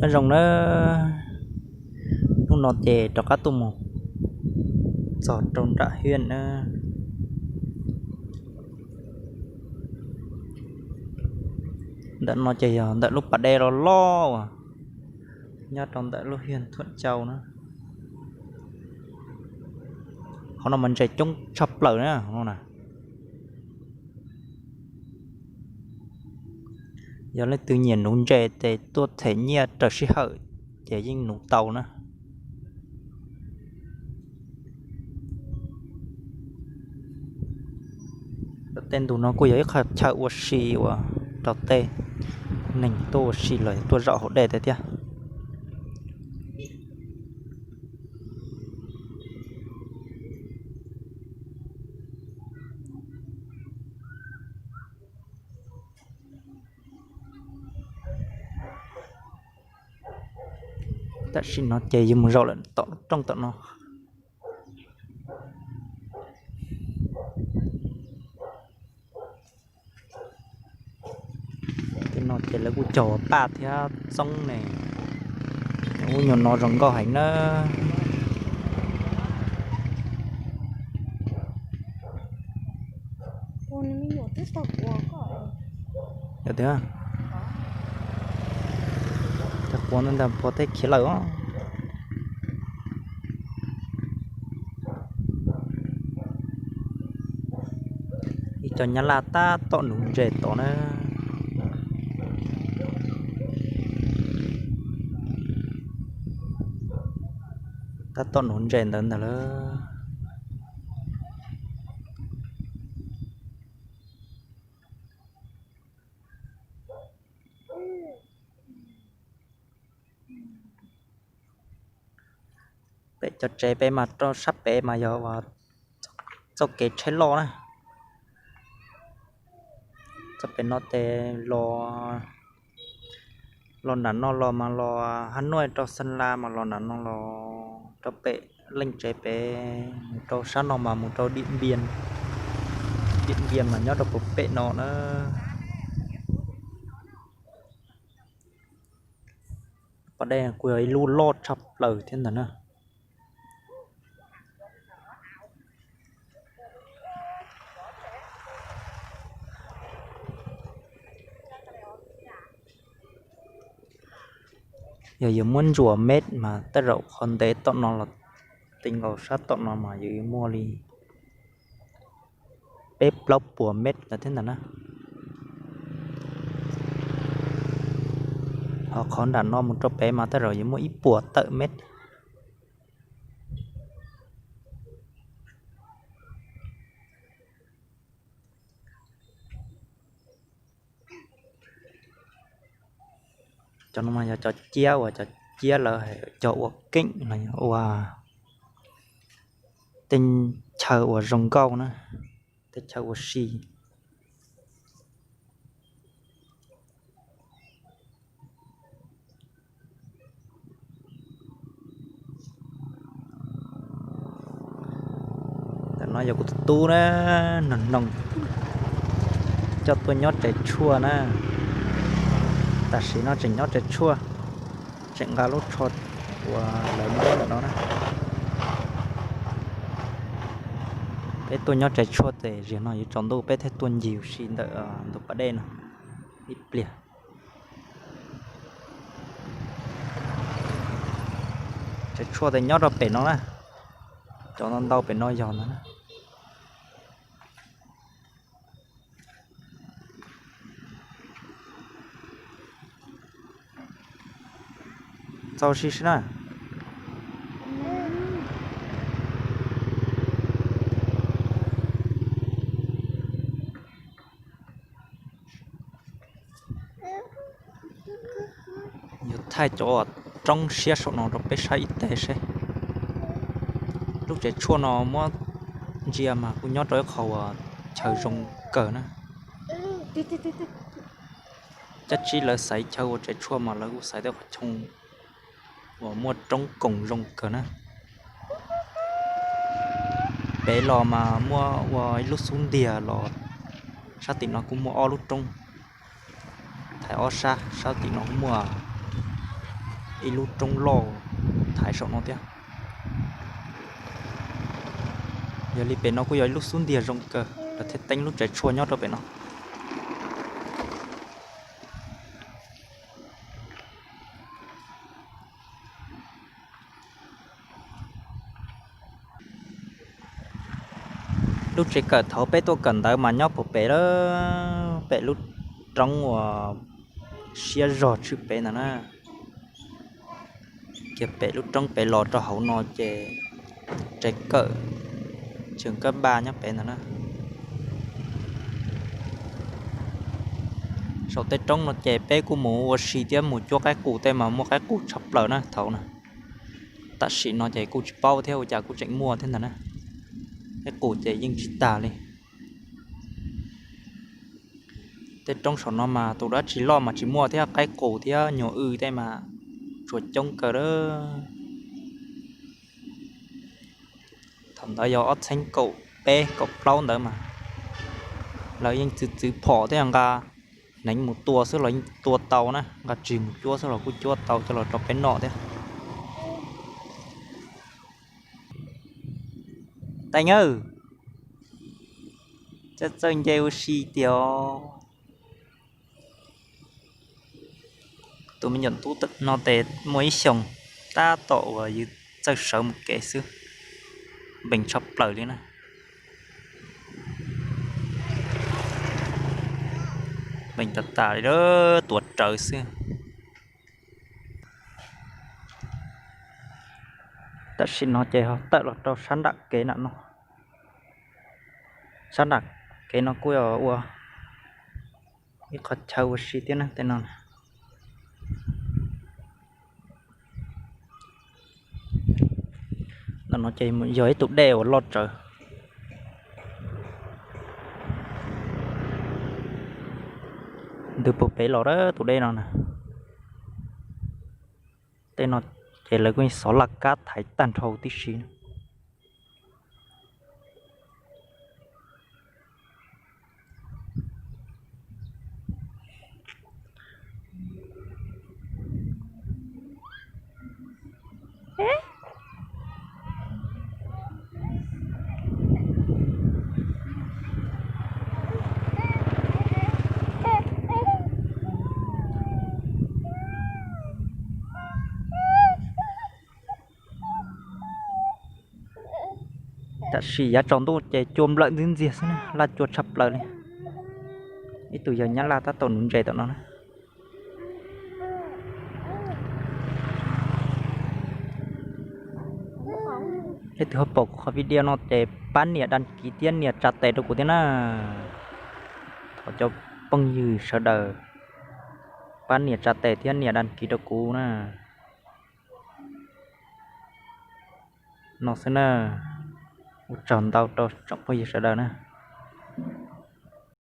Nyob zoo nawb, hnub no ces rov qab tuaj mus txog rau nram hiaj na. Ntawm no ces yog ntawm lub pas dej loj loj uas nyob rau ntawm lub hiaj Thuam Cau na. Qhov no mas ntses coob tshaj plaws na no na. Yog leej twg nyiam nuv ntses ces tuaj them nyiaj raws sij hawm ces yeej nuv tau na. Tej ntu no kuj yog ib qho chaw ua si uas rau tej neeg tuaj ua si los tuaj zaum hauv dej thiab. Tam sim no ces yus mus zaum lawm tom lub rooj tom no. Tej no ces lawv kuj cog paj thiab txoob ne. Ub, nyuag no zoo nkauj heev na. Yog tias cov quav ntawd ntag puag tej khiav lawm os. Ib co nyab laj tab tom nuv ntses tod na. Tab tom nuv ntses ntawd ntag lauj. Pem cov tsev pem mas rau sab pem mas yog uas txoj kev tsheb loj na. Txoj pem no ces los, los nram no los mas los Hab Nuaj rau Xeeb Las mas los nram no los rau pem Leej Tsev pem, mus rau sab no mas mus rau Dim Npias, Dim Npias mas nyob rau puag pem no na. Pas dej kuj yog ib lub loj tshaj plaws thiab ntag na. Yog yuav muab ntsuas mev mas tej zaum qhov ntev tom no los ti nkaus sab tom no mas yuav muaj li peb plaub puas mev ntawd thiab ntag na. Ho qhov nram no mus rau pem mas tej zaum yuav muaj ib puas tawm mev. Cov no mas yog cov ciab uas cov ciab lawv hais cog ua keem los yog ua tej chaw uas zoo nkauj na, tej chaw ua si. Ntawm no yog kuv tus tub na, noog noog coj tuaj nyob tsev tshuaj na. Tam sim no tseem nyob tsev tshuaj, tseem nqa lub tsho uas lawv muab ntawm no na. Peb tuaj nyob tsev tshuaj ces zaum no yuav tsaus ntuj peb thiaj tuaj ncig ua si ntawm ntug pas dej no ib pliag. Tsev tshuaj ces nyob rau pem no na, cov ntau ntau pem no yog ntag na. Txaus si si na. Yuav thaij cov roob siab saum no rau peb saib ib teg seb. Lub tsev tshuaj no muab ntsia mas kuj nyob rau ib qho uas chaw zoo kawg na. Cab tsib lawv xaiv chaw ua tsev tshuaj mas lawv kuj xaiv tej qhov chaw uas muaj roob koom zoo kawg na. Pem los mas muaj ua ib lub xub ntiag los, sab tim no kuj muaj ob lub roob. Thaiv ob sab, sab tim no muaj ib lub roob loj thaiv saum no thiab. Yog li pem no kuj yog ib lub xub ntiag zoo kawg, lawv thiaj teeb lub tsev tshuaj nyob rau pem no. Lub tsev kawm thaum peb tuaj kawm ntawd mas nyob puag pem lawm, pem lub roob uas siab zog tshwm pem ntawd na. Kiag pem lub roob pem los rau hauv no ces tsev kawm tseem kab npaj nyob pem ntawd na. Saum tej roob no ces peb kuj mus ua si thiab mus cuab qaib qus tej mas muaj qaib qus tshaj plaws na thaum na. Tam sim no ces kuj tsis paub thiab, ua cas kuj tseem muaj thiab ntag na. Qaib qus ces yeej tsis tag li. Tej roob saum no mas tus dab tsi loj mas tsis muaj thiab, qaib qus thiab nyuag w tej mas tsuas coob kawg lawm. Thaum ntawd yog ob txhiab kaum peb kaum plaub ntawd mas lawv yeej txwv txwv phom thiab nqa hneev mus tua xwb los yeej tua tau na, nqa tsig mus cuab xwb los kuj cuab tau coj los rau peb noj thiab. Teev, txawj txawj nce ua si tiag os. Tus me nyuam tub no ces muaj ib xyoos tab tom uas yus txawj sawv mus kev xwb, npees tshaj plaws li na. Npees tas tas li, tuav rawv xwb. Tam sim no ces ho tawm los rau sab nram kev na no. Sab nram kev no kuj ua ib qhov chaw ua si thiab na tej no. Ntawm no ces yog ib tus dej uas loj tsawv, ntws puag pem los tus dej no na. Tej no ces lawv kuj xov laj kab thaiv tag nrho tib si. Tam sim yav tsaus ntuj ces cua nplawm ntxiag ntxiag xwb na, laj cua tshaj plaws li. Ib tug yawg Nyab Laj tab tom nuv ntses tom no na. Leej twg ho pom kuv qhov video no ces pab nias daj kiv thiab nias tsa tes rau kuv thiab na. Thov cov phooj ywg sawv daws pab nias tsa tes thiab nias daj kiv rau kuv na. No xwb na, ua tsaug ntau rau tsoom phooj ywg sawv daws na.